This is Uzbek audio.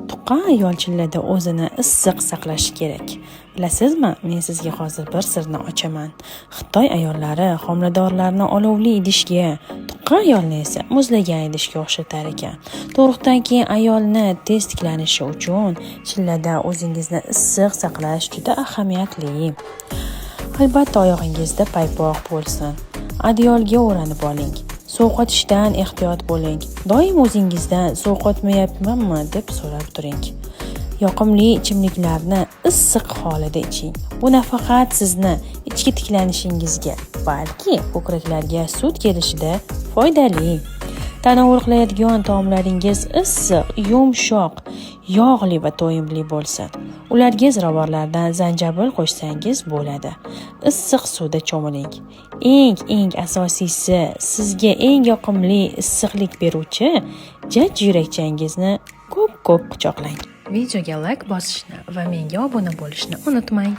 Tuqqan ayol chillada o'zini issiq saqlashi kerak. Bilasizmi, men sizga hozir bir sirni ochaman. Xitoy ayollari homiladorlarni olovli idishga, tuqqan ayolni esa muzlagan idishga o'xshatar ekan. Tug'ruqdan keyin ayolni tez tiklanishi uchun chillada o'zingizni issiq saqlash juda ahamiyatli. Albatta oyog'ingizda paypoq bo'lsin. Adyolga o'ranib oling. Sovqotishdan ehtiyot bo'ling. Doim o'zingizdan sovqotmayapmanmi deb so'rab turing. Yoqimli ichimliklarni issiq holida iching. Bu nafaqat sizni ichki tiklanishingizga, balki ko'kraklarga sut kelishida foydali. Tanovul qilayotgan taomlaringiz issiq, yumshoq, yog'li va to'yimli bo'lsin. Ularga ziravorlardan zanjabil qo'shsangiz bo'ladi. Issiq suvda cho'miling. Eng asosiysi, sizga eng yoqimli issiqlik beruvchi jajji yurakchangizni ko'p-ko'p quchoqlang. Videoga like bosishni va menga obuna bo'lishni unutmang.